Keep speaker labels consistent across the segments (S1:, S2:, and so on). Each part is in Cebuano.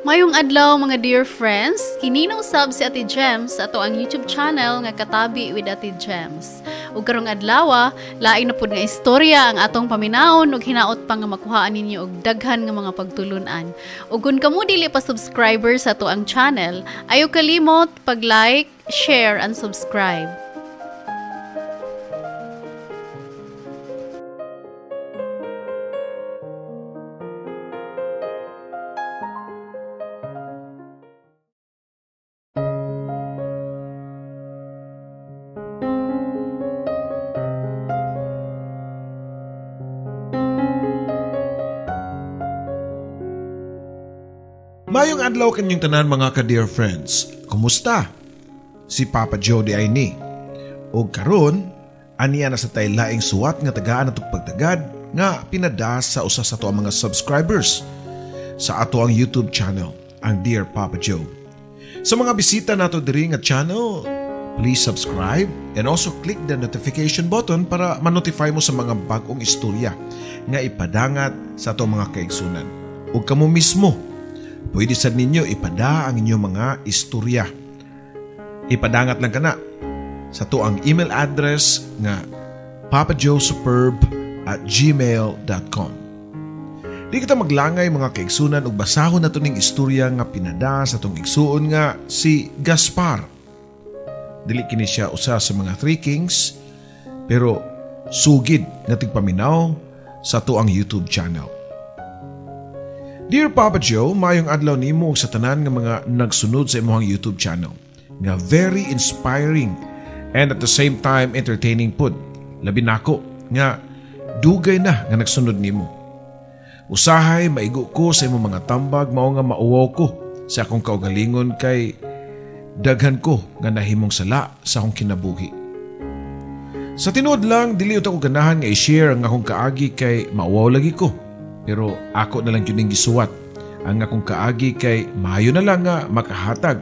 S1: Mayong adlaw, mga dear friends, kininong sab si Ate Gems sa ato ang YouTube channel nga Katabi with Ate Gems. Ug karong adlaw, lain na pud nga istorya ang atong paminawon ug hinaot pa nga makuhaan ninyo og daghan nga mga pagtulunan. Ug kun kamo dili pa subscriber sa ato ang channel, ayo kalimot pag-like, share and subscribe.
S2: Mayong adlaw kanyang tanan, mga ka-dear friends. Kumusta? Si Papa Joe di ay ni. Og karon, aniya na sa tay laing suwat nga tagaan atong pagtagad nga pinadas sa usa sa ato ang mga subscribers sa ato ang YouTube channel, ang Dear Papa Joe. Sa mga bisita nato diri nga channel, please subscribe and also click the notification button para ma-notify mo sa mga bag-ong istorya nga ipadangat sa ato mga kaigsunan. Ug kamo mismo, pwede sad ninyo ipada ang inyong mga istorya. Ipadangat lang kana sa to ang email address nga papajoesuperb@gmail.com. Di kita maglangay, mga kaigsunan, ug basahon na to ning istorya nga pinada sa tong igsuon nga si Gaspar. Dili kini siya usa sa mga Three Kings, pero sugid nga tigpaminaw sa to ang YouTube channel. Dear Papa Joe, mayong adlaw nimo ug sa tanan nga mga nagsunod sa imong YouTube channel nga very inspiring and at the same time entertaining pud. Labi nako nga dugay na nga nagsunod nimo. Usahay maigo ko sa imong mga tambag, mao nga mauwaw ko sa akong kaugalingon kay daghan ko nga nahimong sala sa akong kinabuhi. Sa tinuod lang, dili ako ganahan nga i-share ang akong kaagi kay mauwaw lagi ko. Pero ako na lang yun ang gisuwat ang akong kaagi kay maayo na lang nga makahatag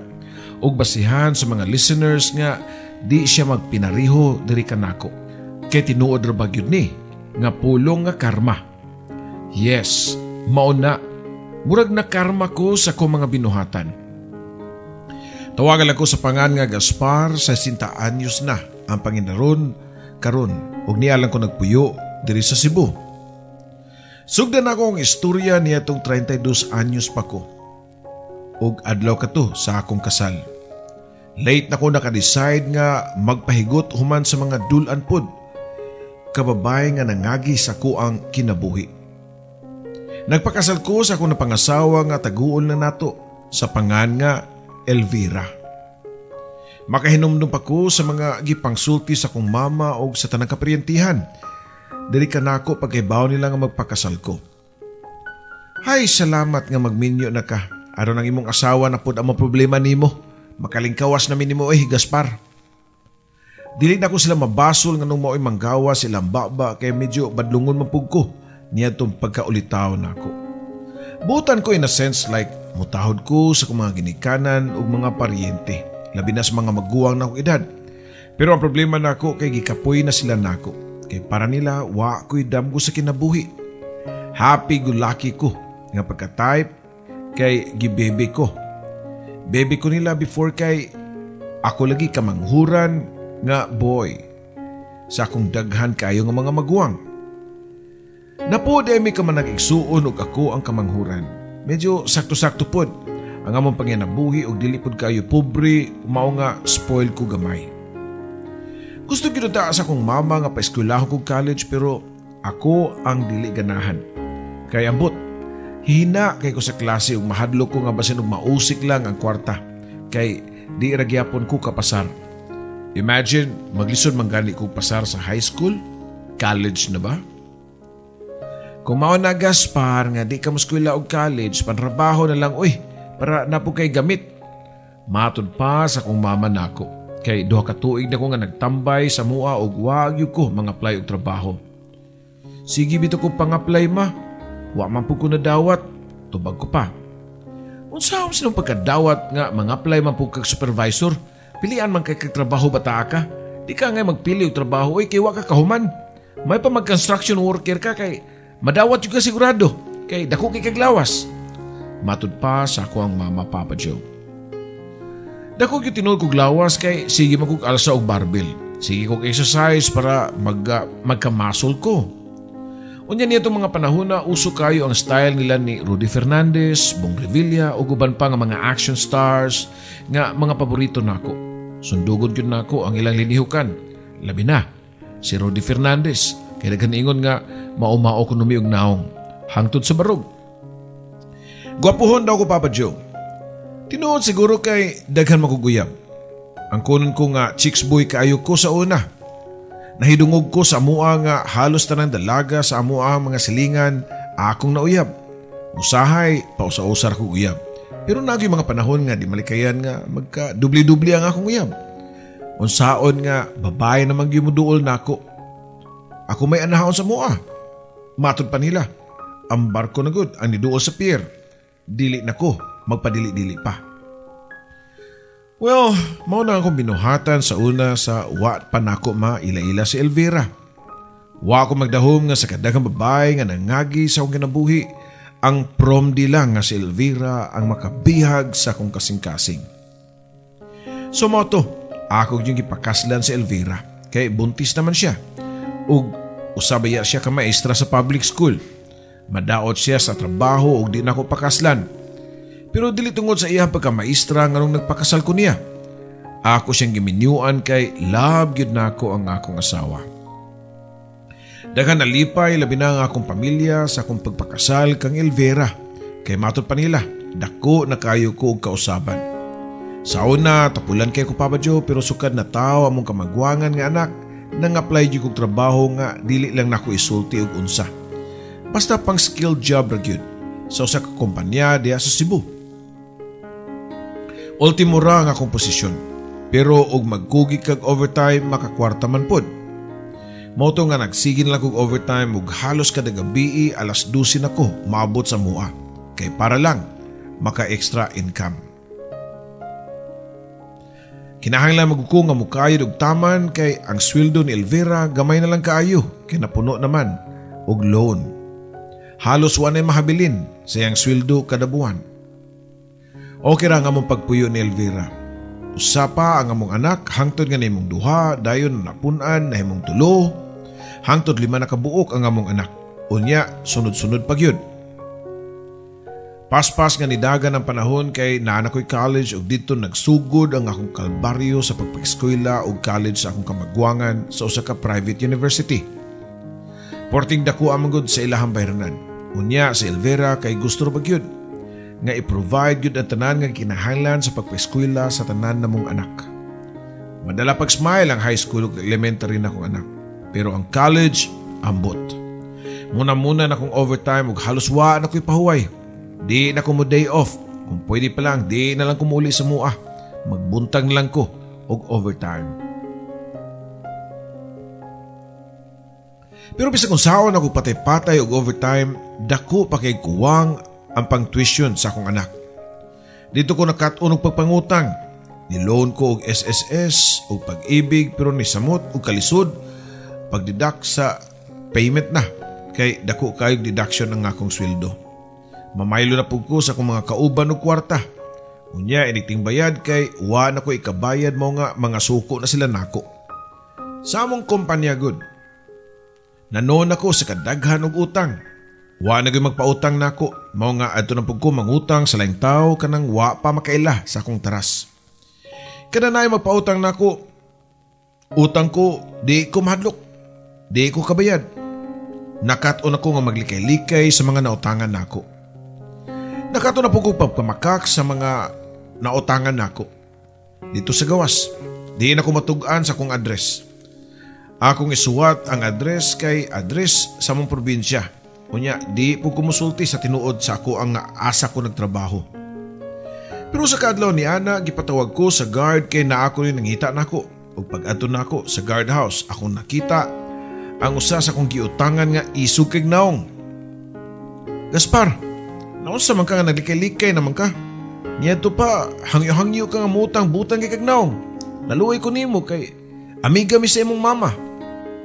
S2: og basihan sa mga listeners nga di siya magpinariho diri kanako. Kay tinuod ra ba gyud ni nga pulong nga karma. Yes, mao na. Murag na karma ko sa akong mga binuhatan. Tawagan lang ko sa pangan nga Gaspar, sa 60 anyos na ang panginaron karon ug niya lang ko nagpuyo diri sa Cebu. Sugdan ako ang istorya niya itong 32 anyos pa ko. Ug adlaw kato sa akong kasal. Late na ko nakadecide nga magpahigot human sa mga dulan pod. Kababay nga nangagi sa ko ang kinabuhi. Nagpakasal ko sa akong napangasawa nga taguol na nato sa pangan nga Elvira. Makahinumdum pa ko sa mga gipangsulti sa akong mama o sa tanang kaparyentihan. Dili ka nako pagkaibaw nila nga magpakasal ko. Hay, salamat nga magminyo na ka. Aron ang imong asawa na pud ang problema nimo. Makalingkawas na minimo eh, Gaspar. Dili na ko sila mabasol nga nung mao'y manggawa silang baba kay medyo badlungon man pud ko niadtong pagkaulitaw nako. Butan ko in a sense like mutahod ko sa akong mga ginikanan ug mga paryente, labi na sa mga maguwang na akong edad. Pero ang problema nako kay gikapoy na sila nako. Kay para nila, wa ko'y damgo sa kinabuhi. Happy go lucky ko nga pagka-type kay gibebe ko. Bebe ko nila before kay ako lagi kamanghuran nga boy sa akong daghan kayo nga mga maguwang. Napo di mi ka man nag-igsuon og ako ang kamanghuran. Medyo sakto-sakto pod ang among panginabuhi og dili pod kayo pobre, mao nga spoil ko gamay. Gusto gyud ta sa akong mama nga paeskwelahan kog college pero ako ang dili ganahan. Kay ambot, hina kay ko sa klase ug mahadlok ko nga basin og mausik lang ang kwarta kay di ra gyapon ko kapasar. Imagine maglisod man gani kog pasar sa high school, college na ba? Kung mao na Gaspar nga di ka moskwela og college, panrabaho na lang uy para napo kay gamit. Matud pa sa akong mama nako. Kay duha ka tuig na ko nga nagtambay sa mua og wa gyud ko mga-apply og trabaho. Sige bitaw ko pang-apply ma. Wa man pud ko nadawat, tubag ko pa. Unsa man silang pagkadawat nga mga-apply man pud kag supervisor? Pilian man kay kag trabaho bata ka. Di ka nga magpili og trabaho oy kay wa ka kahuman. May pa mag-construction worker ka kay madawat jud ka sigurado kay dako kay kag lawas. Matud pa sa ako ang mama, Papa Joe. Dako gyud tinuod kog lawas kay sige man kog alsa og barbell. Sige kog exercise para magka-muscle ko. Unya niya itong mga panahon na uso kayo ang style nila ni Rudy Fernandez, Bong Revilla ug uban pa nga mga action stars nga mga paborito nako. Sundugon gyud nako ang ilang linihukan. Labi na si Rudy Fernandez kay daghan ingon nga mao-mao kuno mi og naong hangtod sa barog. Gwapuhon daw ko, Papa Joe. Tinuod siguro kay daghan makuguyab. Ang kunon ko nga chicks boy kaayo ko sa una. Nahidungog ko sa amua nga halos tanang dalaga sa amua mga silingan akong nauyab. Usahay, pausa-usar ko uyab. Pero nagi mga panahon nga di malikayan nga magka dubli-dubli ang akong uyab. Unsaon nga babae na magyumuduol nako. Ako may anahaon sa mua. Matod pa nila. Ang barko na gud ang niduol sa pier. Dili na ko magpadili-dili pa. Well, mao na akong binuhatan sa una sa wa pa nako maila-ila si Elvira. Wa ko magdahom nga sa kadaghang babae nga nangagi sa akong kinabuhi, ang prom di lang nga si Elvira ang makabihag sa akong kasing-kasing. So mao to, ako yung gipakaslan si Elvira kay buntis naman siya. Ug usabaya siya ka maestra sa public school. Madaot siya sa trabaho ug di nako pakaslan. Pero dili tungod sa iyang pagkamaestra nganong nagpakasal ko niya. Ako siyang giminyuan kay love gyud nako ang akong asawa. Daghan nalipay labi na ang akong pamilya sa akong pagpakasal kang Elvira. Kay matod pa nila, dako na kayo ko og kausaban. Sa una, tapulan kay ko, Papa Joe, pero sukad na tao among kamagwangan nga anak, nang-apply gyud kog trabaho nga dili lang nako isulti og unsa. Basta pang skilled job ra gyud sa usa ka kumpanya diha sa Cebu. Ultimo ra ang akong posisyon, pero og magkugi kag overtime makakwarta man pod. Mao to nga nagsigin lang kog overtime ug halos kada gabi 12 na ko maabot sa mua kay para lang maka extra income. Kinahanglan magko nga mukayod og taman kay ang sweldo ni Elvira gamay na lang kaayo kay napuno naman og loan. Halos wa nay mahabilin sa iyang sweldo kada buwan. Okay ra ang among pagpuyo ni Elvira. Usa pa ang among anak hangtod nga nahimong duha, dayon napun-an nahimong tulo, hangtod 5 na kabuok ang among anak. Unya sunod-sunod pa gyud. Paspas nga nidagan ang panahon kay naa na ko'y college ug didto nagsugod ang akong kalbaryo sa pagpa-eskwela ug college sa akong kamagwangan sa usa ka private university. Porting dako ang gud sa ilahang bayranan. Unya si Elvira kay gusto ra ba gyud nga i-provide gyud ang tanan nga kinahanglan sa pagpa-eskwela sa tanan namong anak. Madala pag-smile ang high school ug elementary na akong anak. Pero ang college, ambot. Muna-muna na akong overtime ug halos wa na ko'y pahuway. Di na ko mo day off. Kung pwede pa lang, di na lang kumuli sa mua. Magbuntag na lang ko og overtime. Pero bisag kung saon ako patay-patay og overtime, dako pa kay kuwang ang pang-tuition sa akong anak. Dito ko nakat-on og pagpangutang. Niloan ko og SSS og Pag-ibig pero nisamot og kalisod pagdeduct sa payment na kay dako kayog deduction ang akong sweldo. Mamaylo na pug ko sa akong mga kauban og kwarta. Unya initing bayad kay wa na ko ikabayad mo nga mga suko na sila nako. Sa among kumpanya gud. Nanoon ako sa kadaghan og utang. Wa na gyud magpautang nako, mao nga adto na pug ko mangutang sa laing tawo kanang wa pa makaila sa akong taras. Kada naay magpautang nako, utang ko di ko mahadlok, di ko kabayad. Nakat-on ako nga maglikay-likay sa mga nautangan nako. Nakato na po ko pagpamakak sa mga nautangan nako. Dito sa gawas, di na ko matug-an sa akong address. Akong isuwat ang address kay address sa mong probinsya. Unya, di po kumusulti sa tinuod sa ako ang asa ko nagtrabaho. Pero sa kaadlaw ni Ana, gipatawag ko sa guard kay naako ni nangita nako. Ug pag-adto nako sa guard house, akong nakita ang usa sa akong giutangan nga isog kay naong. Gaspar, naunsa man ka nga naglikay-likay naman ka? Niadto pa, hangyo-hangyo ka nga mutang butang kay kag naong. Naluoy ko nimo kay amiga mi sa imong mama.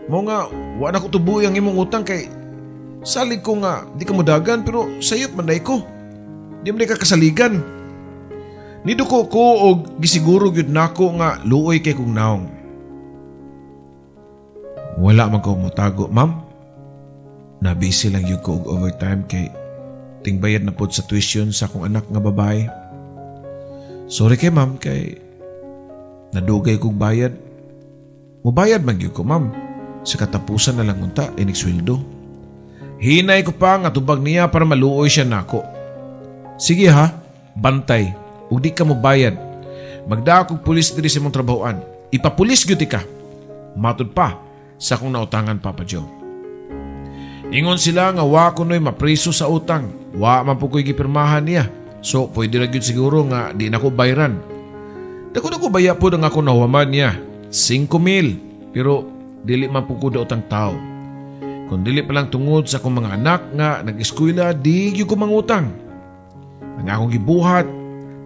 S2: Mao nga wa na ko tubuy ang imong utang kay salig ko nga di ka mudagan pero sayop man day ko. Di man ka kasaligan. Niduko ko og gisiguro gyud nako nga luoy kay kong naong. Wala man ko motago, ma'am. Nabisi lang gyud ko og overtime kay tingbayad na pod sa tuition sa akong anak nga babae. Sorry kay ma'am kay nadugay kog bayad. Mubayad man gyud ko, ma'am. Sa katapusan na lang unta inig sweldo. Hinay ko pa nga tubag niya para maluoy siya nako. Sige ha, bantay. Ug di ka mobayad. Magdaa kog pulis diri sa imong trabahoan. Ipapulis gyud ka. Matud pa sa akong nautangan, Papa Joe. Ingon sila nga wa kunoy mapriso sa utang. Wa man po ko'y gipirmahan niya. So pwede ra gyud siguro nga di na ko bayran. Dako-dako baya po ang ako nahuwaman niya. 5,000. Pero dili man po ko daotang tao. Kung dili pa lang tungod sa akong mga anak nga nag-eskwela, di gyud ko mangutang. Ang akong gibuhat,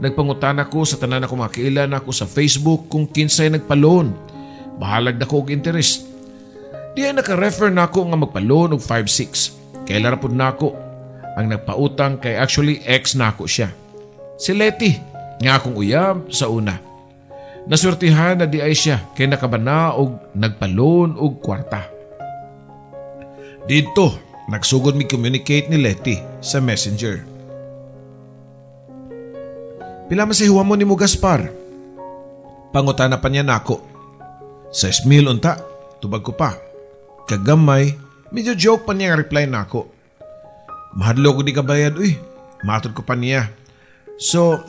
S2: nagpangutan ako sa tanan ako mga kailan ako sa Facebook kung kinsay nagpa-loan. Bahalag dako og interest. Di ay naka-refer nako nga magpa-loan og 5-6. Kailan ra pud nako ang nagpautang kay actually ex nako siya. Si Letty, nga akong uyab sa una. Naswertihan na di ay siya kay nakabana og nagpa-loan og kwarta. Dito, nagsugod mi communicate ni Letty sa Messenger. Pila man sa hiwa mo ni mo, Gaspar? Pangutana pa niya nako. 6,000 unta, tubag ko pa. Kagamay, medyo joke pa niya nga reply nako. Mahadlo ko di ka bayad, uy. Matod ko pa niya. So,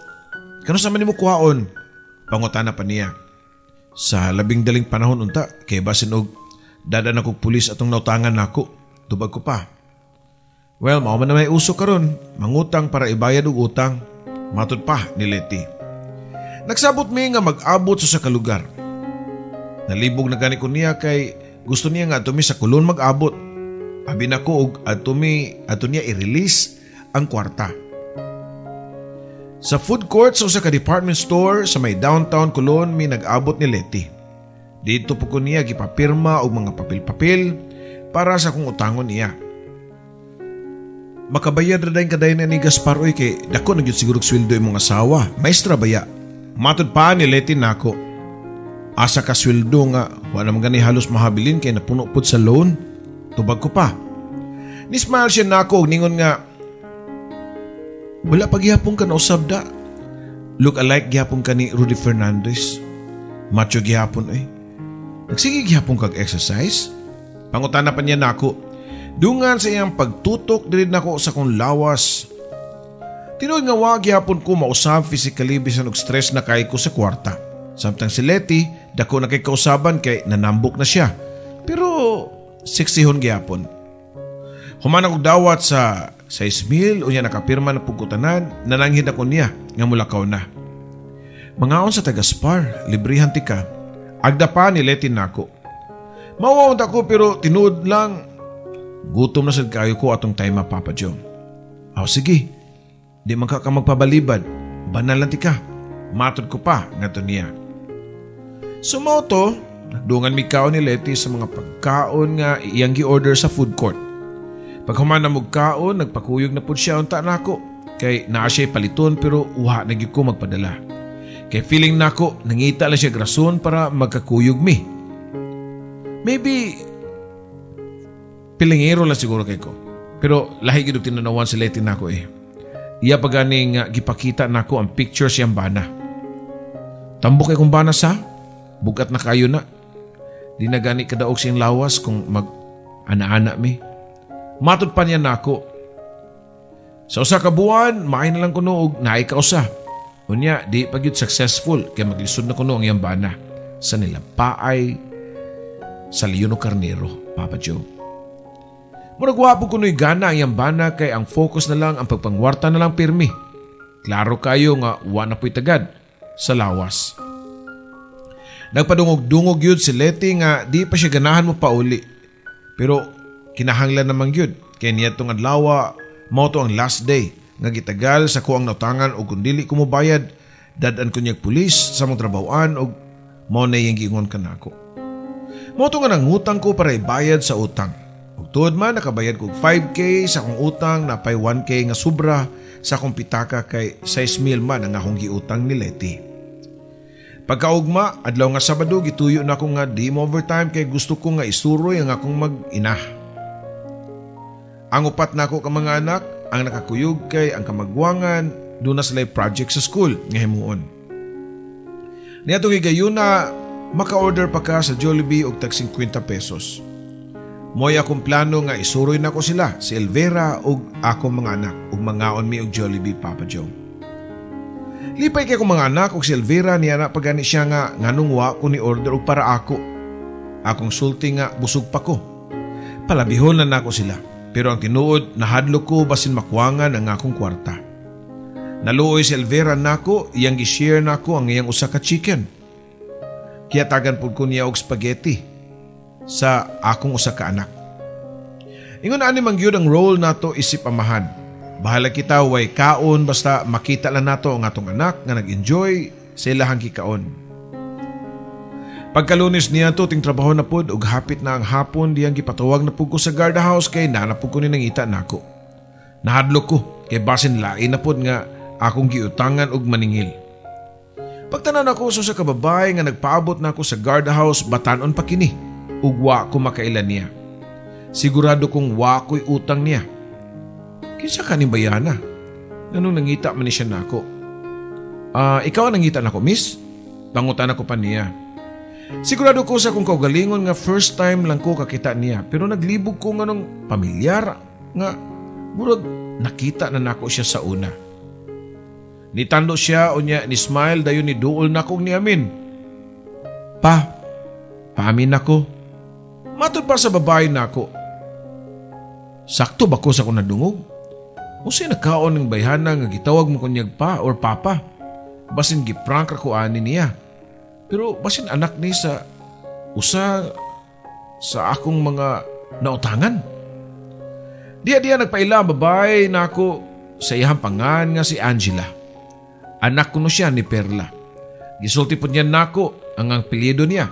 S2: kano sa man nimo kuhaon? Pangutana pa niya. Sa labing daling panahon unta, kay basin og dada na kog pulis atong nautangan nako. Tubag ko pa. Well, mao man na may uso karon, mangutang para ibayad og utang. Matod pa ni Letty. Nagsabot mi nga mag-abot sa kalugar. Nalibog na gani ko niya kay gusto niya nga adto mi sa Colon mag-abot. Abi nako og adto mi adto niya i-release ang kwarta. Sa food court sa usa ka department store sa may downtown Colon mi nag-abot ni Letty. Dito po ko niya gipapirma og mga papel-papel para sa akong utangon niya. Makabayad ra dayon kadayon ni Gaspar oy kay dako na gyud siguro sweldo imong asawa. Maestra baya. Matod pa ni Letty nako. Asa ka sweldo nga wala man gani halos mahabilin kay napuno pud sa loan. Tubag ko pa. Ni-smile siya nako og ningon nga wala pa gihapon ka nausab da. Look alike gihapon ka ni Rudy Fernandez. Macho gihapon eh. Nagsige gihapon kag exercise. Pangutana pa niya nako. Dungan sa iyang pagtutok diri nako sa kong lawas. Tinuod nga wa gihapon ko mausab physically bisan og stress na kay ko sa kwarta. Samtang si Letty dako na kay kausaban kay nanambok na siya. Pero seksihon gihapon. Human akong dawat sa 6,000 unya nakapirma na pugkutanan, nananghid ako niya nga mulakaw na. Mangaon sa Tagaspar, librihan ti ka. Agda pa ni Letty nako. Mawawad ako pero tinuod lang gutom na sad kayo ko atong time, Papa Joe. Aw sige, di man ka magpabalibad, banal lang ti ka. Matod ko pa ngadto niya. Sumaw to, nagdungan mi kaon ni Letty sa mga pagkaon nga iyang gi-order sa food court. Paghuman na mugkaon, nagpakuyog na pud siya unta nako. Kay naa siya paliton pero uha na gyud ko magpadala. Kay feeling nako, nangita lang siya rason para magkakuyog mi. Maybe pilingero lang siguro kay ko. Pero lahi gyud tinanawan si Letty nako eh. Iya pa ganing gipakita nako ang picture siyang bana. Tambok kay kong bana sa, bugat na kayo na. Di na gani kadaog siyang lawas kung mag ana-ana mi. Matod pa niya nako. Sa usa ka buwan, maay na lang kuno og naay kausa. Unya, di pa gyud successful kay maglisod na kuno ang iyang bana sa nilapaay sa Leono Carnero, Papa Joe. Murag wa po kuno'y gana ang iyang bana kay ang focus na lang ang pagpangwarta na lang pirmi. Klaro kayo nga wa na po'y tagad sa lawas. Nagpadungog-dungog yun si Letty nga di pa siya ganahan mo pauli. Pero kinahanglan naman yun. Kaya niya itong adlaw, mao to ang last day nga gitagal sa kuang nautangan o kung dili ko mobayad, dad-an ko niyag pulis sa mong trabahoan o mao na iyang giingon kanako. Mao to nga nangutang ko para ibayad sa utang. Ug tuod man nakabayad kog 5K sa akong utang, napay 1K nga sobra sa akong pitaka kay 6,000 man ang akong giutang ni Letty. Pagkaugma, adlaw nga Sabado, gituyo na ko nga di mo overtime kay gusto ko nga isuroy ang akong mag-ina. Ang upat nako ka mga anak, ang nakakuyog kay ang kamagwangan, doon na sila'y project sa school nga himuon. Niadtong higayuna, maka-order pa ka sa Jollibee og tag 50 pesos. Mo'y akong plano nga isuroy nako sila, si Elvira ug akong mga anak, ug mangaon mi og Jollibee, Papa Joe. Lipay kay akong mga anak ug si Elvira niya na pagani siya nga nganong wa ko ni order og para ako. Akong sulti nga busog pa ko. Palabihon na nako sila, pero ang tinuod nahadlok ko basin makuwangan ang akong kwarta. Naluoy si Elvira nako, iyang gi-share nako ang iyang usa ka chicken. Kiyatagan pud ko niya og spaghetti sa akong usa ka anak. Ingon ani man gyud ang role nato isip amahan. Bahala kita way kaon basta makita lang nato ang atong anak nga nag-enjoy sa ilahang gikaon. Pagkalunes niya to ting trabaho na pud ug hapit na ang hapon diyang gipatawag na pud ko sa guard house kay naa na pud ko ni nangita nako. Nahadlok ko kay basin lain na pud nga akong giutangan og maningil. Pagtanan ako sa usa ka babae nga nagpaabot nako sa guard house, batanon pa kini ug wa ko makaila niya. Sigurado kong wa ko'y utang niya. Kinsa ka ni bayana? Nganong nangita man ni siya nako? Ikaw ang nangita nako, miss? Pangutan ako pa niya. Sigurado ko sa akong kaugalingon nga first time lang ko kakita niya, pero naglibog ko nganong pamilyar nga murag nakita na nako siya sa una. Nitando siya o niya ni smile dayon ni duol nako niamin. Pa, paamin ako. Matod pa sa babae nako. Sakto ba ko sa akong nadungog? Unsay nakaon ng bayhana nga gitawag mo kunyag pa or papa? Basin giprank ra ko ani niya. Pero basin anak ni sa usa sa akong mga nautangan. Diya-diya nagpaila ang babae nako sa iyang pangan nga si Angela. Anak kuno siya ni Perla. Gisulti po niya nako ang apelyido niya.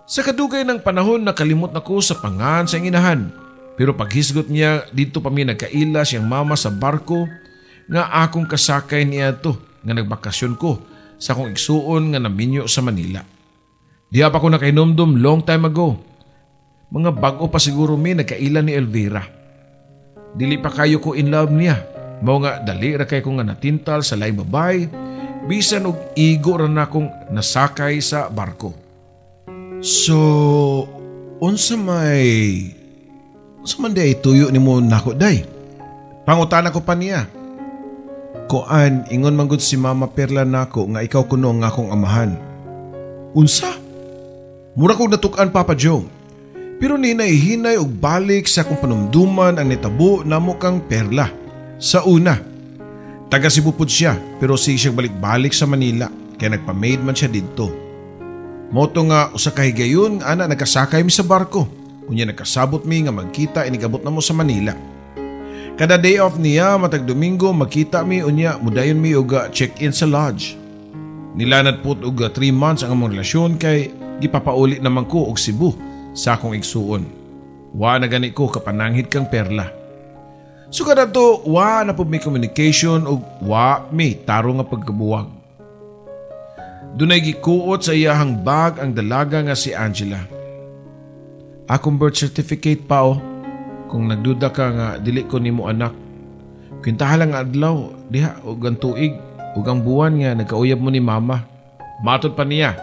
S2: Sa kadugay ng panahon nakalimot nako sa pangan sa inahan. Pero paghisgot niya dito pa mi nagkaila siyang mama sa barko nga akong kasakay niya to nga nagbakasyon ko sa akong igsuon nga naminyo sa Manila. Diha pa ko nakahinumdum long time ago. Mga bag-o pa siguro mi nagkaila ni Elvira. Dili pa kayo ko in love niya. Mao nga dali ra kay ko nga natintal sa laing babae bisan og igo ra na akong nasakay sa barko. So, unsa may unsa man day tuyo nimo nako day? Pangutana ko pa niya. Koan, ingon man gud si Mama Perla nako nga ikaw kuno ang akong amahan. Unsa? Mura kog natuk-an, Papa Joe. Pero ninay-hinay og balik sa akong panumduman ang nitabo namo kang Perla. Sa una, taga Cebu pud siya pero sige siya balik-balik sa Manila kaya nagpa-maid man siya didto. Moto nga usa ka higayon ana nagkasakay mi sa barko. Unya nagkasabot mi nga magkita inigabot na mo sa Manila. Kada day off niya matag Domingo magkita mi unya mudayon mi og check-in sa lodge. Nilanad pud og 3 months ang among relasyon kay gipapauli naman ko og Cebu sa akong igsuon. Wa na gani ko kapananghid kang Perla. So kada to wa na pud mi communication og wa mi tarong nga pagkabuwag. Dunay gikuot sa iyahang bag ang dalaga nga si Angela. Akong birth certificate pa oh. Kung nagduda ka nga dili ko nimo anak. Kwintahan lang ang adlaw diha og ang tuig ug ang buwan nga nagkauyab mo ni mama. Matod pa niya.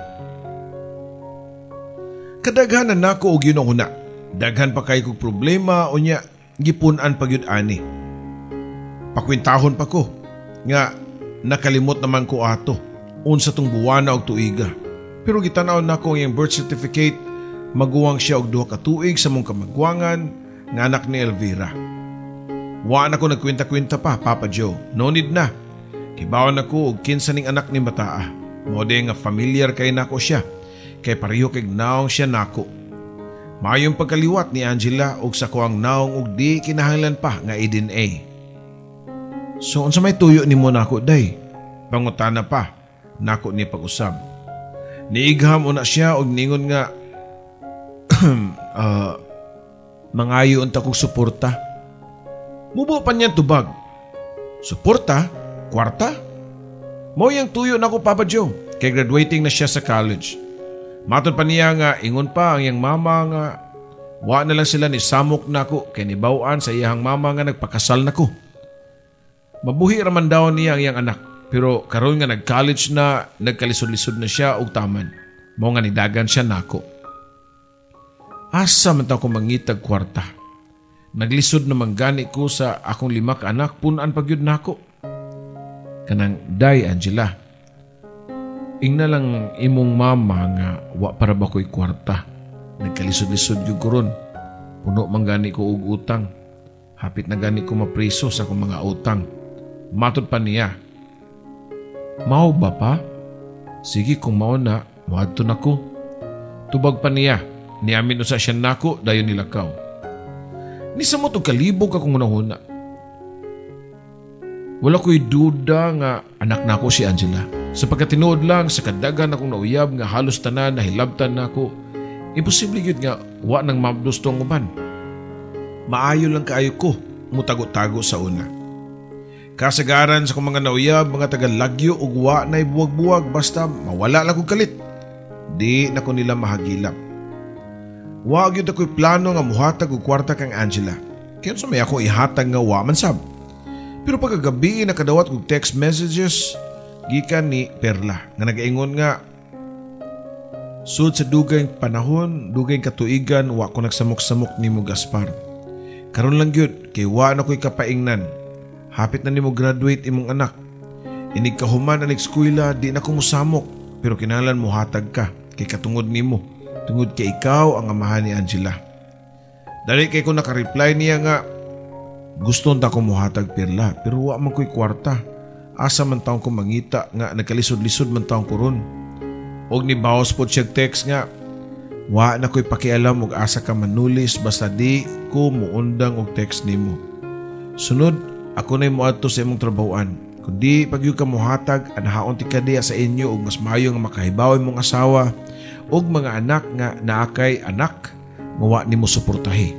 S2: Kadaghan na nako og yun una. Daghan pa kay kog problema unya gipun-an pa gyud ani. Pakwintahon pa ko nga nakalimot naman ko ato unsa tong buwana og tuiga. Pero gitan-aw nako ang iyang birth certificate, maguwang siya og 2 ka tuig sa mong kamagwangan nga anak ni Elvira. Wa na ko nagkwenta-kwenta pa, Papa Joe. No need na. Kibawan nako og kinsa ning anak ni bataa. Mao di nga familiar kay nako siya. Kay pareho kay naong siya nako. Maayong pagkaliwat ni Angela og sa kuang naong og di kinahanglan pa nga DNA. So unsa may tuyo nimo nako day? Pangutana pa nako ni pag-usab. Niigham una siya og ningon nga Mangayo unta kog suporta. Mubo pa niyan tubag. Suporta? Kwarta? Mao yang tuyo nako, Papa Joe, kay graduating na siya sa college. Matod pa niya nga ingon pa ang iyang mama nga wa na lang sila ni samok nako kay nibaw-an sa iyang mama nga nagpakasal nako. Mabuhi ra man daw niya ang iyang anak, pero karon nga nag-college na, nagkalisod-lisod na siya og taman. Mao nga nidagan siya nako. Asa man ta ko mangitag kwarta? Naglisod na man gani ko sa akong 5 ka anak, punan pa gyud nako. Kanang day Angela, ingna lang imong mama nga wa para ba ko'y kwarta. Nagkalisod-lisod gyud ko ron. Puno man gani ko og utang. Hapit na gani ko mapriso sa akong mga utang. Matod pa niya. Mao ba pa? Sige, kung mao na, moadto na ko. Tubag pa niya. Niamin usa siya nako, dayon nilakaw. Nisamot og kalibog akong hunahuna. Wala ko'y duda nga anak nako si Angela. Sapagkat tinuod lang sa kadagan akong nauyab nga halos tanan na hilabtan nako, imposible gyud nga wa nang mabdos tong uban. Maayo lang kaayo ko mutago-tago sa una. Kasagaran sa akong mga nauyab, mga taga-lagyo ug wa na'y buwag-buwag basta mawala lang kog kalit. Di na ko nila mahagilap. Wa gyud ako'y plano nga muhatag og kwarta kang Angela. Kaya unsa may ako ihatag nga wa man sab. Pero pagkagabi nakadawat og text messages gikan ni Perla nga nagaingon nga sud sa dugay panahon, dugay katuigan, wa ko nagsamok-samok nimo, Gaspar. Karon lang gyud kay wa na ko'y kapaingnan. Hapit na nimo graduate imong anak. Inig kahuman ang eskwela, di na ko mosamok, pero kinahanglan mohatag ka kay katungod nimo, tungod kay ikaw ang amahan ni Angela. Dali kay ko naka-reply niya nga gusto unta ko mohatag, Perla, pero wa man ko'y kwarta. Asa man taong ko mangita nga nagkalisod-lisod man taong ko ron. Og ni bawas po siya text nga wa na ko'y pakialam og asa ka manulis basta di ko muundang og text nimo. Sunod, ako na'y moadto sa imong trabahoan. Kung di pagyud ka mohatag, anahaon ti ka diya sa inyo og mas maayo nga makahibaw imong asawa og mga anak nga naa kay anak nga wa nimo suportahi.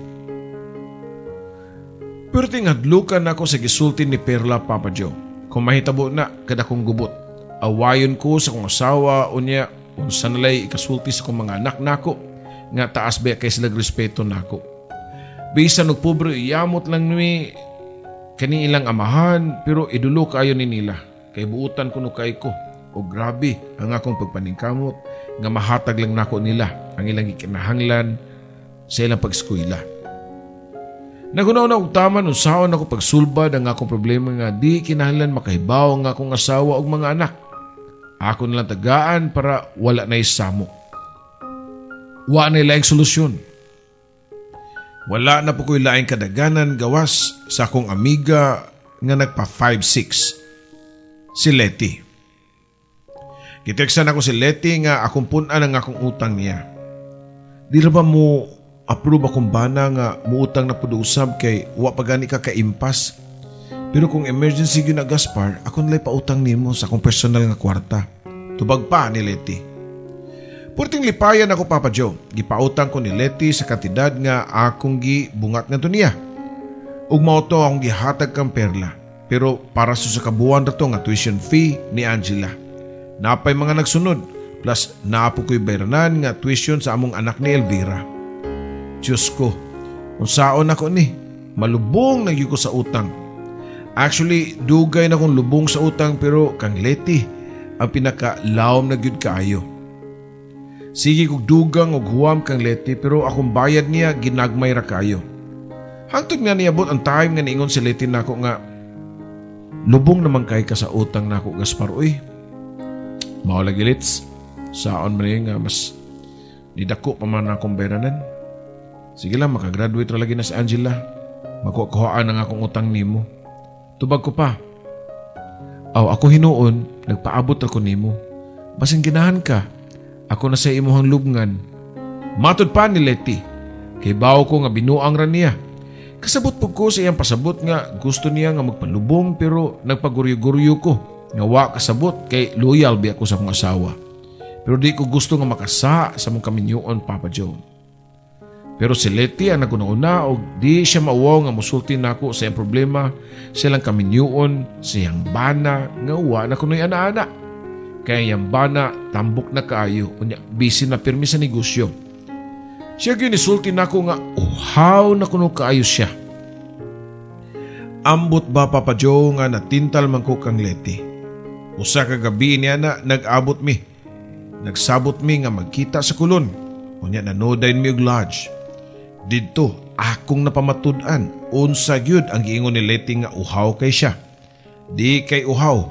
S2: Pero tingadlukan ako sa gisulti ni Perla, Papa Joe. Kung mahitabo na kada kong gubot, awayon ko sa kong asawa unya unsa nalay ikasulti sa kong mga anak nako nga taas ba kay sila respeto nako. Bisan og pobre, yamot lang ni kani ilang amahan, pero idulo kaayo ni nila kay buutan kuno kay ko. O grabe ang akong pagpaningkamot nga mahatag lang nako nila ang ilang gikinahanglan sa ilang pag-eskwela. Nagunaw na og taman unsaon ako pagsulbad ang akong problema nga di kinahanglan makahibaw ang akong asawa ug mga anak. Ako nalang tagaan para wala na isamok. Wa na laing solusyon. Wala na po ko'y laing kadaganan gawas sa akong amiga nga nagpa 5'6", si Letty. Giteksan ako si Letty nga akong pun-an ang akong utang niya. Di ra ba mo approve akong bana nga muutang na pud usab kay wa pa gani ka kaimpas. Pero kung emergency gyud na, Gaspar, ako nalay pautang nimo sa akong personal nga kwarta. Tubag pa ni Letty. Purting lipayan ako, Papa Joe. Gipautang ko ni Letty sa kantidad nga akong gibungat ngadto niya. Ug mao to akong gihatag kang Perla. Pero para sa kabuan ra to nga tuition fee ni Angela. Napay mga nagsunod, plus naapo ko'y bayranan nga tuition sa among anak ni Elvira. Diyos ko, unsaon ako ni, malubong na gyud ko sa utang. Actually, dugay na kong lubong sa utang, pero kang Letty ang pinakalawom na gyud kaayo. Sige kog dugang og huwam kang Letty, pero akong bayad niya ginagmay ra kaayo. Hangtod nga niabot ang time nga niingon si Letty nako nga lubong naman kay ka sa utang nako, Gaspar, uy. Mao lagi, Lits, saon man nga mas nidako pa man akong bayranan. Sige lang, makagraduate ra lagi na si Angela. Makuha-kuhaan ang akong utang nimo. Tubag ko pa. Aw, ako hinuon, nagpaabot ako nimo. Basin ginahan ka, ako na sa imuhang lubngan. Matod pa ni Letty, kay bawo ko nga binuang ra niya. Kasabot po ko sa iyang pasabot nga gusto niya nga magpalubong, pero nagpaguryo-guryo ko nga wa kasabot kay loyal biya ko sa akong asawa. Pero di ko gusto nga makasa sa mong kaminyuon, Papa Joe. Pero si Letty ang naguna-una og di siya mauwaw nga musulti nako sa iyang problema, silang kaminyuon, siyang bana nga uwa na kuno'y ana-ana. Kaya iyang bana tambok na kaayo, unya busy na pirmi sa negosyo. Siya gyud nisulti nako nga uhaw na kuno kaayo siya. Ambot ba, Papa Joe, nga natintal man ko kang Letty. Usa ka gabi niya na nag-abot mi. Nagsabot mi nga magkita sa Colon. Unya nanodayon mi og lodge. Didto akong napamatud-an unsa gyud ang giingon ni Letty nga uhaw kay siya. Di kay uhaw,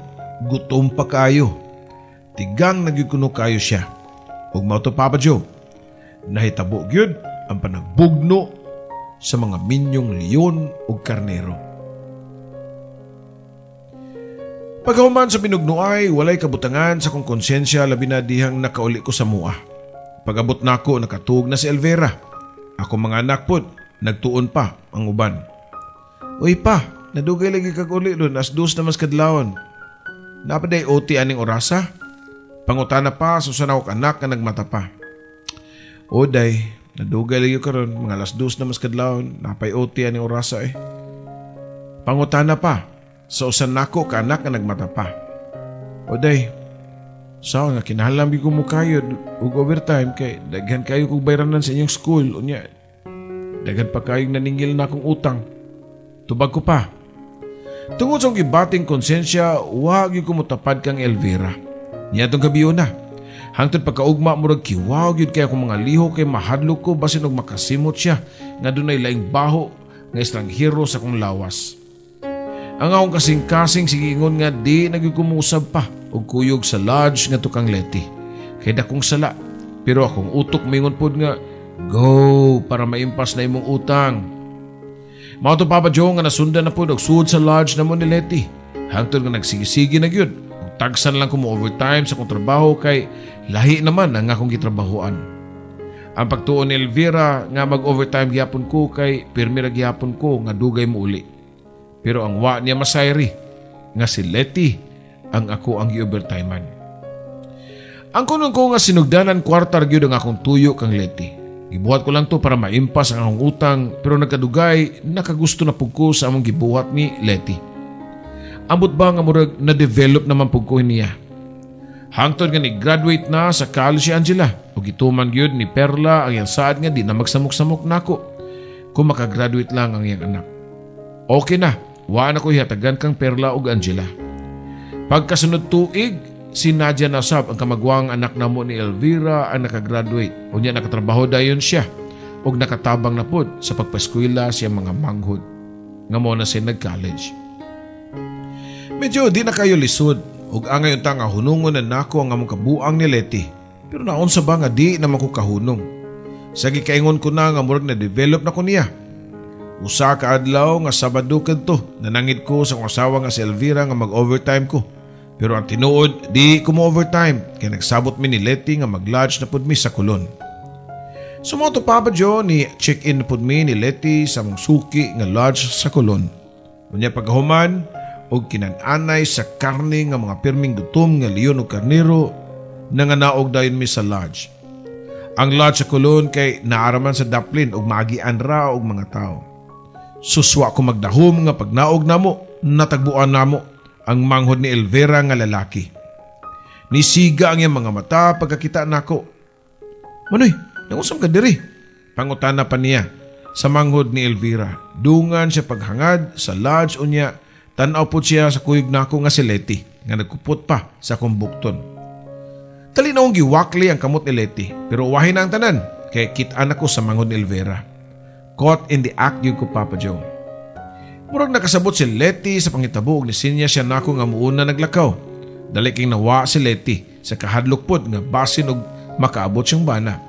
S2: gutom pa kaayo. Tigang na gyud kuno kaayo siya. Ug mao to, Papa Joe, nahitabo gyud ang panagbugno sa mga minyong leon ug karnero. Pagkahuman sa binugnuay, walay kabutangan sa kong konsensya labi na dihang nakauli ko sa mua. Pag-abot nako, nakatuog na si Elvira. Ako mga anak pod, nagtuon pa ang uban. Uy pa, nadugay lagi kag uli doon, as 2 na mas kadlawon. Napaday OT aning orasa? Pangutana pa, susan ako anak nga nagmata pa. O day, nadugay lagi karon, mga alas 2 na mas kadlawon, napay OT aning orasa eh. Pangutana pa, sa usan nako ka anak nga nagmata pa. O day, sa nga kinahanglan ko mo kayod og overtime kay daghan kayo kog bayranan sa inyong school unya. Daghan pa kayong naningil na akong utang. Tubag ko pa. Tungod sa akong gibating konsensya, wa gyud ko motapad kang Elvira. Niadtong gabi na. Hangtod pagkaugma murag kiwaw gyud kay akong mga lihok kay mahadlok ko basin og makasimot siya nga dunay laing baho nga estranghero sa akong lawas. Ang akong kasing-kasing sigingon nga di nagkumusab pa og kuyog sa lodge nga tukang Letty. Kay dakong sala, pero akong utok mingon pod nga go para maimpas na imong utang. Mao to, Papa Joe, nga nasundan na pod og sud sa lodge namo ni Letty. Hangtod nga nagsigisigi na gyud. Og tagsan lang ko mo overtime sa akong trabaho kay lahi naman ang akong gitrabahoan. Ang pagtuon ni Elvira nga mag-overtime gihapon ko kay pirmi ra gihapon ko nga dugay mo uli. Pero ang wa niya masayri nga si Letty ang ako ang gi-overtimean. Ang kunon ko nga sinugdanan kwarta gyud ang akong tuyo kang Letty. Gibuhat ko lang to para maimpas ang akong utang pero nagkadugay nakagusto na pug ko sa among gibuhat ni Letty. Ambot ba nga murag na-develop naman pug ko niya. Hangtod nga ni-graduate na sa college si Angela ug gituman gyud ni Perla ang iyang saad nga di na magsamok-samok nako kung makagraduate lang ang iyang anak. Okay na, wa na ko hihatagan kang Perla ug Angela. Pagkasunod tuig, si Nadia nasab ang kamagwang anak namo ni Elvira ang nakagraduate. Unya nakatrabaho dayon siya ug nakatabang na pod sa pagpaskwela siya mga manghod. Nga mo na siya nag-college. Medyo di na kayo lisod ug angay unta nga hunungon na nako ang among kabuang ni Letty. Pero naunsa ba nga di naman ko kahunong. Sa gikaingon ko na nga murag na-develop na ko niya. Usa ka adlaw nga Sabado kadto, nanangid ko sa akong asawa nga si Elvira nga mag-overtime ko. Pero ang tinuod, di ko mo-overtime kay nagsabot mi ni Letty nga mag-lodge na pud mi sa Colon. Sumoto Papa Joe ni check-in na pud mi ni Letty sa among suki nga lodge sa Colon. Unya pagkahuman og kinananay sa karne nga mga pirming gutom nga leon og karnero, nanganaog dayon mi sa lodge. Ang lodge sa Colon kay naaraman sa daplin og maagian ra og mga tawo. Suswa ko magdahom nga pagnaog namo, natagbuan namo ang manghod ni Elvira nga lalaki. Nisiga ang iyang mga mata pagkakita nako. Manoy, nangusam ka diri? Pangutana pa niya sa manghod ni Elvira. Dungan siya paghangad sa lodge unya, tan-aw po siya sa kuyog nako nga si Letty nga nagkupot pa sa akong bukton. Talinaong giwakli ang kamot ni Letty pero uwahin na ang tanan kay kit-an ako sa manghod ni Elvira. Caught in the act yun ko, Papa Joe. Murag nakasabot si Letty sa pangitabo ug nisinya siya nako nga muuna naglakaw. Dali king nawa si Letty sa kahadlok pod nga basin og makaabot siyang bana.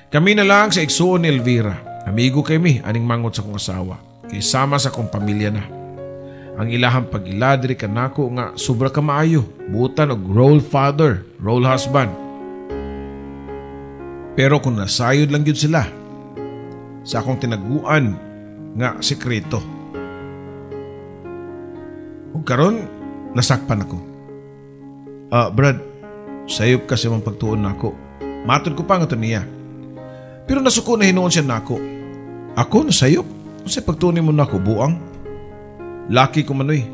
S2: Kami na lang sa igsuon ni Elvira. Amigo kay mi aning mangot sa akong asawa. Kay sama sa akong pamilya na. Ang ilahang pag-iladri kanako nga sobra ka maayo, butan og role father, role husband. Pero kung nasayod lang gyud sila sa akong tinaguan nga sekreto. Ug karon nasakpan ako. Brad, sayop kasi mong pagtuon nako. Matod ko pa nga to niya. Pero nasuko na hinuon siya nako. Ako nasayop? Unsay pagtuon nimo nako, buang? Laki ko manoy.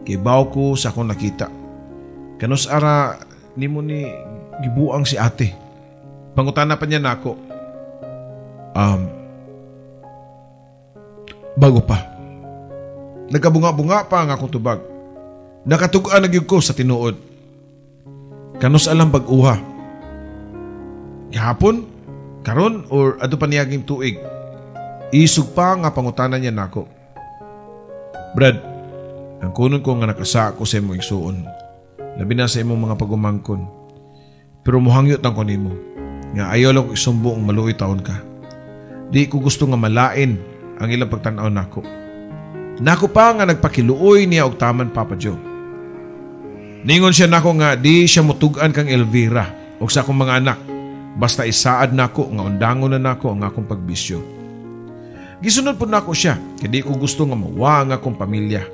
S2: Kibaw ko sa akong nakita. Kanus ara nimo ni gibuang si ate? Pangutana pa niya nako. Bago pa. Nagkabunga-bunga pa ang akong tubag. Nakatug-an na gyud ko sa tinuod. Kanus alang bag-uha? Gahapon? Karon or adto pa niaging tuig? Isog pa nga pangutana niya nako. Brad, ang kunon ko nga nakasa ko sa imong igsuon. Labi na sa imong mga pagumangkon. Pero muhangyot ang ko nimo nga ayaw lang ko isumbong maluoy taon ka. Di ko gusto nga malain ang ilang pagtan-aw nako. Nako pa nga nagpakiluoy niya og taman, Papa Joe. Ningon siya nako nga di siya mutug-an kang Elvira og sa akong mga anak. Basta isaad nako nga undangon na nako ang akong pagbisyo. Gisunod pod nako siya kay di ko gusto nga mawa ang akong pamilya.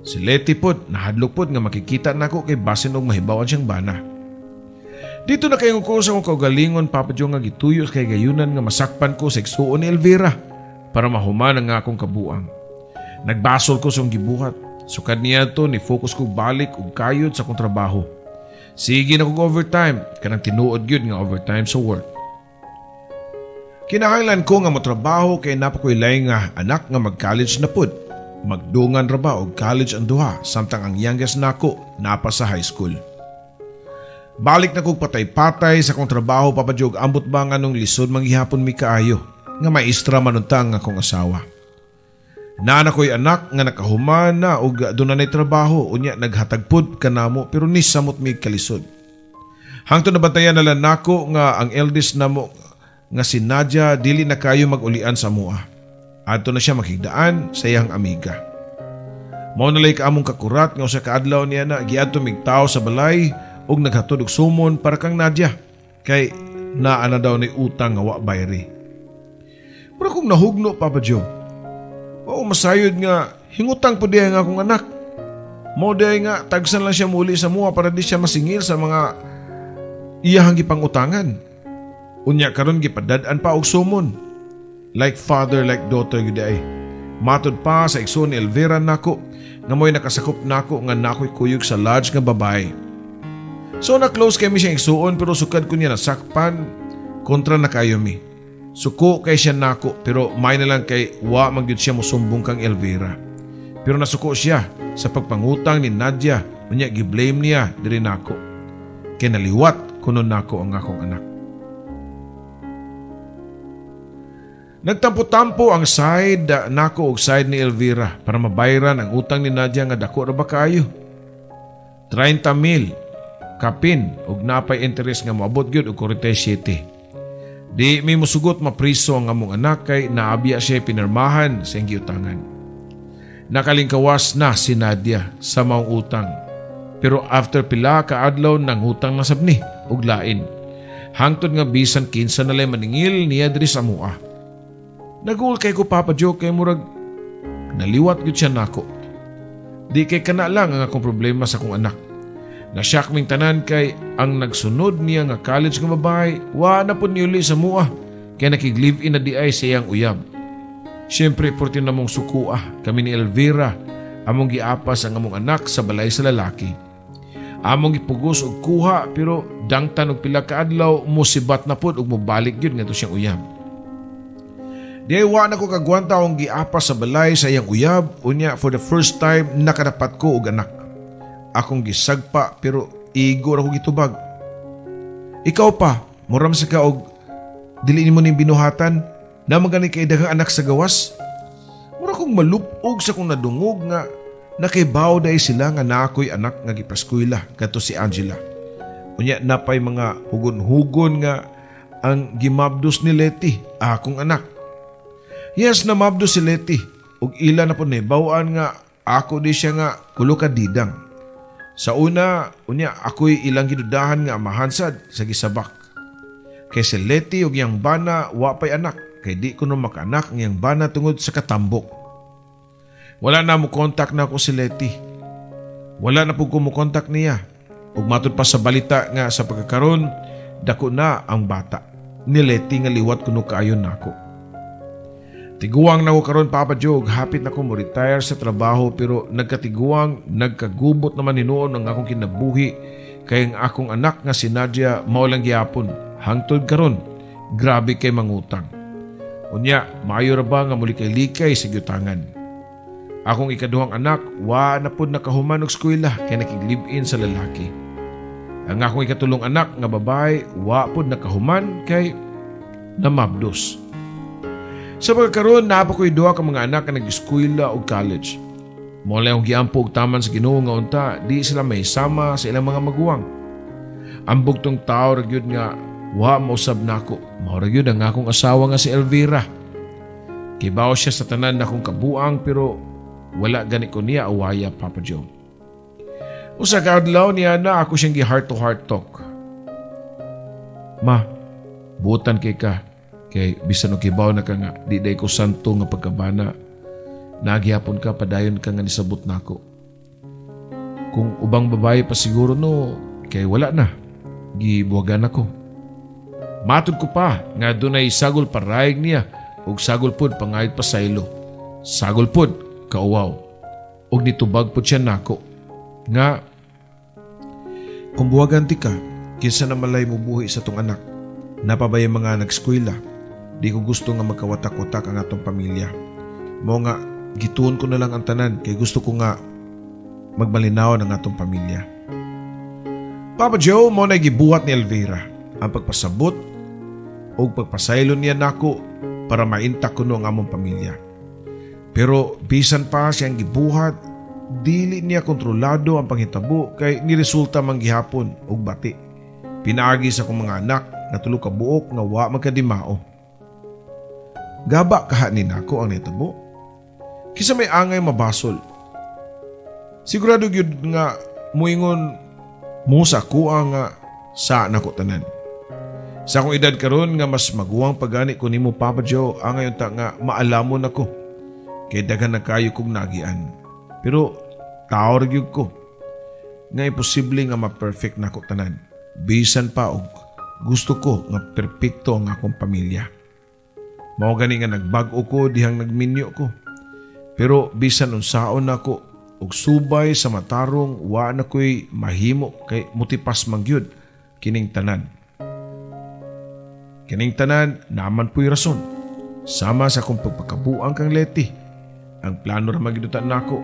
S2: Si Letty pod nahadlok pod nga makikita nako kay basin og mahibawan siyang bana. Dito na kayo ko sa akong kaugalingon, Papa Joe, nga gituyo kay gayunan nga masakpan ko sa igsuon ni Elvira para mahuman ang akong kabuang. Nagbasol ko sa akong gibuhat. Sukad niya to ni focus ko balik og kayod sa akong trabaho. Sige na kog overtime, kanang tinuod gyud nga overtime sa work. Kinahanglan ko nga motrabaho kay naa pa koy laing nga anak nga mag-college na pud. Magdungan ra ba og college ang duha samtang ang youngest nako napa sa high school. Balik na kog patay-patay sa akong trabaho, Papa Joe, ambot ba nga nung lisod manggihapon mi kaayo nga maestra man unta ang akong asawa. Naa na ko'y anak nga nakahuman na og doon na trabaho, unya naghatag pud kanamo pero nisamot mi kalisod. Hangtod nabantayan na lang nako nga ang eldest namo nga si Nadia dili na kayo mag-ulian sa mua. Adto na siya maghigdaan sa iyang amiga. Mao na lay kaamong kakurat nga usa ka adlaw niya na giadto mig tawo sa balay ug naghatod og sumon para kang Nadia kay naa na daw ni utang nga wa bayri. Mura kong nahugno, Papa Joe. Oo, masayod nga hingutang po diay nga akong anak. Mao diay nga tagsan lang siya muli sa mua para di siya masingil sa mga iyahang gipangutangan. Unya karon gipadad-an pa og sumon. Like father, like daughter gyud ay. Matod pa sa igsoon ni Elvira nako nga mo'y nakasakop nako nga nakoy kuyog sa lodge nga babae. So na close kami siyang igsuon pero sukad ko niya nasakpan kontra na kayo mi. Suko kay siya nako pero may na lang kay wa man gyud siya mosumbong kang Elvira. Pero nasuko siya sa pagpangutang ni Nadia, unya gi-blame niya diri nako. Kay naliwat kuno nako ang akong anak. Nagtampo-tampo ang side nako og side ni Elvira para mabayran ang utang ni Nadia nga dako ra ba kaayo. 30,000 kapin og napay interest nga moabot gyud og 47. Di mi musugot mapriso ang among anak kay naabiya siya pinirmahan sa iyang giutangan. Nakalingkawas na si Nadia sa maong utang. Pero after pila kaadlaw nang utang na sab ni og lain. Hangtod nga bisan kinsa na lay maningil niya diri sa mua. Naguol kay ko, Papa Joe, kay murag naliwat gyud siya nako. Di kay kana lang ang akong problema sa akong anak. Nasyak ming tanan kay ang nagsunod niya nga college nga babae, wa na pud niuli sa mua, kay nakig-live-in na di ay sa iyang uyab. Siyempre, porti namong sukua, kami ni Elvira, among giapas ang among anak sa balay sa lalaki. Among gipugos og kuha, pero dangtan og pila ka adlaw, musibat na pud og mobalik gyud ngadto siyang uyab. Di ay wa na ko kagwanta akong giapas sa balay sa iyang uyab, unya for the first time nakadapat ko og anak. Akong gisagpa pero igo ra ko gitubag. Ikaw pa, muram sa ka og dili nimo ning binuhatan, na magani kay daghang anak sa gawas. Mura kong malupog sa kong nadungog nga nakibaw dai sila nga naakoy anak nga gipaskwela kadto si Angela. Unya napay mga hugon-hugon nga ang gimabdos ni Letty, akong anak. Yes, namabdos si Letty ug ila na po nahibaw-an nga ako di siya nga kulo ka didang. Sa una, unya ako'y ilang gidudahan nga amahansad sa gisabak. Kay si Letty ug iyang bana wa pay anak, kay di ko no makaanak ang iyang bana tungod sa katambok. Wala na mo kontak na ako si Letty. Wala na pud ko mo kontak niya. Ug matud pa sa balita nga sa pagkakaron, dako na ang bata. ni Letty nga liwat kuno kaayon nako. Tiguang na ko karon, Papa Joe, hapit na ko mo retire sa trabaho, pero nagkatiguang nagkagubot naman hinuon ang akong kinabuhi kay ang akong anak nga si Nadia mao lang gihapon hangtod karon grabe kay mangutang. Unya, maayo ra ba nga mulikay-likay sa giutangan. Akong ikaduhang anak wa na pud nakahuman og eskwela kay nakig-live-in sa lalaki. Ang akong ikatulong anak nga babae wa pud nakahuman kay namabdos. Sa pagkaroon, naa pa ko'y duha ka mga anak nga nag-eskwela o college. Mao lang akong giampo og taman sa Ginoo nga unta di sila may sama sa ilang mga maguwang. Ang bugtong tao ra gyud nga wa mausab nako. Mao ra gyud ang akong asawa nga si Elvira. Kibaw siya sa tanan nakong kabuang pero wala gani ko niya awaya, Papa Joe. Usa ka adlaw niya na ako siyang gi heart to heart talk. Ma, buotan kay ka. Kay bisan og kibaw na ka nga di day ko santo nga pagkabana, nagyapon ka padayon ka nga nisabot nako. Kung ubang babae pa siguro no, kay wala na, gibuwagan ako. Matod ko pa nga dunay sagol parayeg niya ug sagol pod pangayod pasaylo. Sagol pod kauwaw. Ug nitubag pod siya nako nga kung buwagan ti ka, kinsa na malay mo buhi sa tong anak. Napabay mga nagskwela. Di ko gusto nga magkawatak-watak ang atong pamilya. Mao nga gituon ko na lang ang tanan kay gusto ko nga magmalinaw ang atong pamilya. Papa Joe, mao na gibuhat ni Elvira ang pagpasabot o pagpasaylo niya nako para maintak kuno ang among pamilya. Pero bisan pa siyang gibuhat, dili niya kontrolado ang panghitabo kay niresulta man gihapon og bati. Pinaagi sa akong mga anak na tulo ka buok nga wa magkadimao. Gaba kaha ni nako ang nahitabo. Kisa may angay mabasol. Sigurado gyud nga muingon mo sa kuha nga sa nako tanan. Sa akong edad karon nga mas maguwang pagani ko nimo, Papa Joe, angay unta nga maalamon ako. Kay daghan na kayo kong nagian. Pero tao ra gyud ko nga imposible nga ma-perfect nako tanan. Bisan pa og gusto ko nga perpekto ang akong pamilya. Mao gani nga nagbag-o ko dihang nagminyo ko. Pero bisan unsaon nako og subay sa matarong, wa na ko'y mahimo kay mutipas man gyud kining tanan. Kining tanan naman pu'y rason. Sama sa akong pagpakabuang kang Leti. Ang plano ra magidutan nako.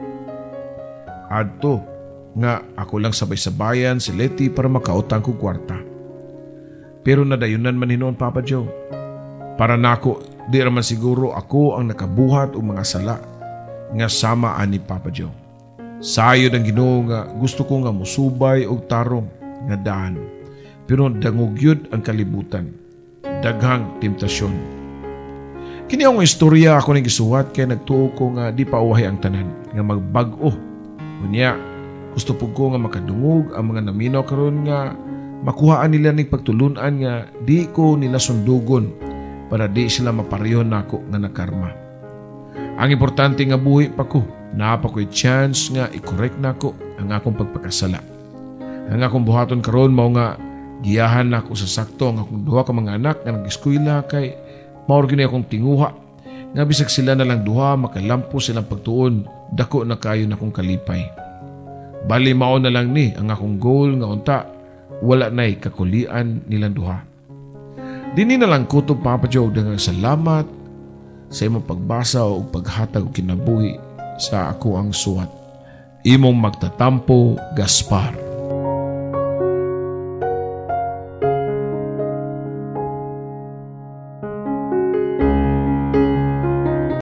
S2: Adto nga ako lang sabay-sabayan si Leti para makautang kog kwarta. Pero nadayunan man hinuon, Papa Joe. Para nako, di raman siguro ako ang nakabuhat og mga sala nga sama ani, Papa Joe. Sayod ang Ginoo nga gusto ko nga musubay og tarong nga daan. Pero dangog yun ang kalibutan. Daghang temptasyon. Kini ang istorya ako ning gisuwat kay nagtuo ko nga di pa uwahi ang tanan nga magbag-o. Unya, gusto pud ko nga makadungog ang mga naminaw karon nga makuhaan nila ning pagtulunan nga di ko nila sundugon para di sila mapareho nako nga nakarma. Ang importante nga buhi pa ko, naa pa ko'y chance nga i-correct nako ang akong pagpakasala. Ang akong buhaton karon mao nga giyahan nako sa sakto ang akong duha ka mga anak nga nag-eskwela kay mao ra gyud akong tinguha nga bisag sila na lang duha makalampo silang pagtuon, dako na kayo na akong kalipay. Bali mao na lang ni ang akong goal nga unta wala na'y kakulian nilang duha. Dini na lang kutob, Papa Joe, daghang salamat sa imong pagbasa o paghatag og kinabuhi sa ako ang suwat. Imong magtatampo, Gaspar.